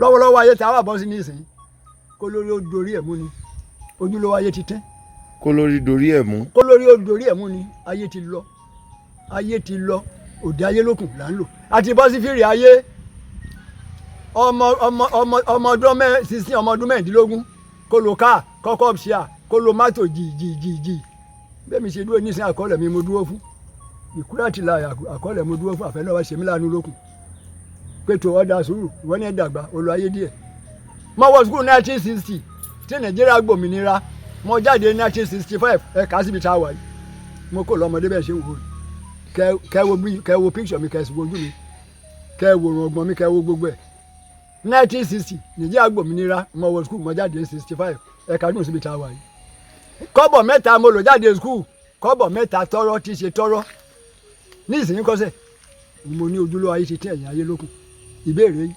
Lọ́wọ́lọ́wọ́, ayé tá a wà bọ́ sí nísìnyí, kó lórí ó dorí ẹ̀ mú ni, ojúlówó ayé ti tẹ́. Kó lórí dorí ẹ̀ mú. Kó lórí ó dorí ẹ̀ mú ni. Ayé ti lọ, ayé ti lọ, òde ayé lókun là ń lò àti bọ́ sí fìrì ayé. Ọmọ ọmọ ọmọ ọmọ ọdún mẹ́ 16, ọmọ ọdún 16, kó lo káà kọ́kọ́ ṣíà, kó lo mọ́tò jì jì jì jì. Bẹ́ẹ̀ mi ṣe dúró nísìnyí, àkọọ́lẹ̀ mi mo dúró fún ìkúrẹ́tì la àkọọ́lẹ̀ mo dúró fún àfẹnú wa ṣe mí láàánú lókun pé tó ọ̀dà sùúrù, ìwọ ní ẹ̀dàgbà olú ayé díẹ̀. Mo wọ school 1960 tí Nàìjíríà gbòmìnira. Mo jáde 1965. Ẹ kà á síbi tá a wà yìí, mo kò lọ́mọdé bẹ́ẹ̀ ṣe ń wò ó. Kẹ wo bí, kẹ wo picture mi, kẹ sì wojú mi, kẹ wo ọgbọ́n mi, kẹ wo gbogbo ẹ̀. 1960 Nàìjíríà gbòmìnira, mo wọ school, mo jáde 65. Ẹ kà á dùn síbi tá a wà yìí. Kọ́bọ̀ 3 mo lò jáde school, kọ́bọ̀ 3, tọ́rọ́ tí ṣe tọ́rọ́ ní ìsìn kọ́sẹ̀. Mo ní ojúlówó ayé ti tẹ́, ẹ̀yìn ayé lókun. Ìbéèrè yìí.